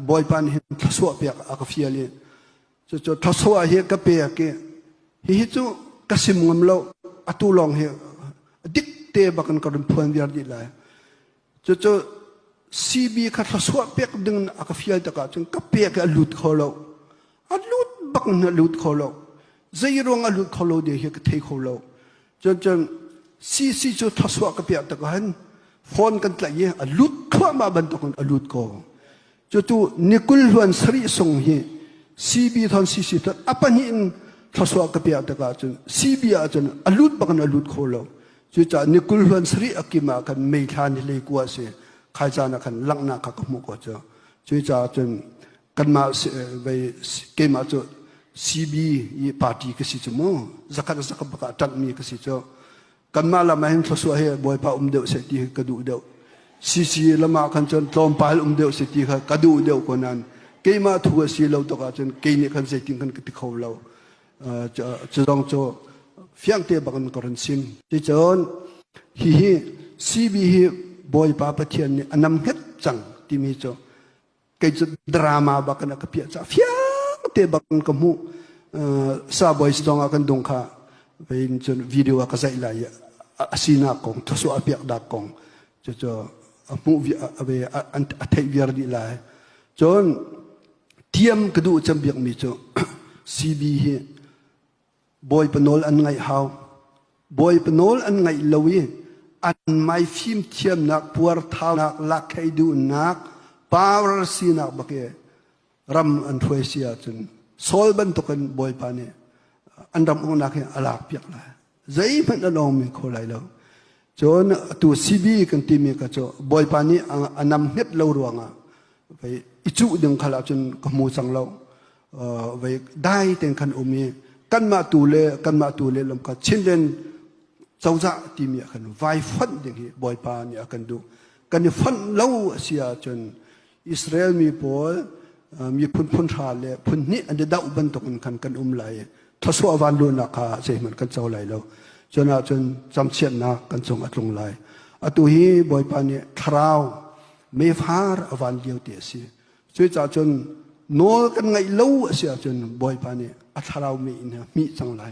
Bawipa nih hin thluachuah pek a ka fial i cucu thluachuah hi ka pek i hihi cu ka sim ngam lo. Atu lawng hi dik te bak in ka run phuan viar dih lai. Cucu CB kha thluachuah pek ding a ka fial takah cun ka pek i a lut kho lo. A lut bak in a lut kho lo. Zei ruang a lut kho lo de hi ka thei kho lo. Cun cun CC cu thluachuah ka piak takah hin phone kan tlaih i a lut thluahmah bantukin a lut ko. Cutu nikul hluan sarih sung hi CB thon CC thon a pahnih in thluachuah ka piak tikah cun CB ah cun a lut bak in a lut kho lo. Cucaah nikul hluan sarih a kim ah khan meithla ni hlei kua si khai caan ah khan langhnak kha ka hmuh ko cu. Cucaah cun kanmah vei keimah cu CB i party ka si cu mu zakhat zakhat bak ah ṭanhmi ka si cu. Kanmah lam ah hin thluasuah hi Bawipa um deuh seh ti ka duh deuh. CC lam ah khan cun tlawmpal um deuh seh ti kha ka duh deuh ko nain keimah thu a si lo tuk ahcun kei nih khan zeitin khan ka ti kho lo. Cu zong cu fiangte bak in ka run sim. Cucun hihi CB hi Bawipa Pathian nih a nam hnget cang timi cu kei cu drama bak in a ka piah ca fiang te bak in ka hmuh. Sa boys zong ah kan dung kha vein cun video a ka zaih lai i a sinak kong thasuah a piak dak kong cu cu a hmuh a theih viar dih lai. Cun tiam ka duh cem bik mi cu CB hi Bawipa nawl an ngaih hau. Bawipa nawl an ngaih lo i an mai fimthiamnak, puarthaunak, lakkhei duhnak, power sinak bak i ram an hruai si ahcun Saul bantukin Bawipa nih an ram uknak hi a lak piak lai. Zeihmanh a lawngmi kho lai lo. Cun atu CB kan timi ka cu Bawipa nih a nam hnget lo ruangah i cuh ding khal ahcun ka hmu cang lo. Vei dai ten khan um i kanmah tu le kanmah tu le lam kha Chinland cozah timi ah khan vai fonh ding hi Bawipa nih a kan duh. Kan i fonh lo a si ahcun Israel mi pawl miphun phun hra le phun hnih an i doh bantukin khan kan um lai i thluachuah van luhnak kha zeihmanh kan co lai lo. Cun ahcun camchiatnak kan cung a tlung lai. Atu hi Bawipa nih thlarau meifar a van lio ti a si. Cucaah cun nawl kan ngaih lo a si ahcun Bawipa nih a thlarau mi in a hmih cang lai.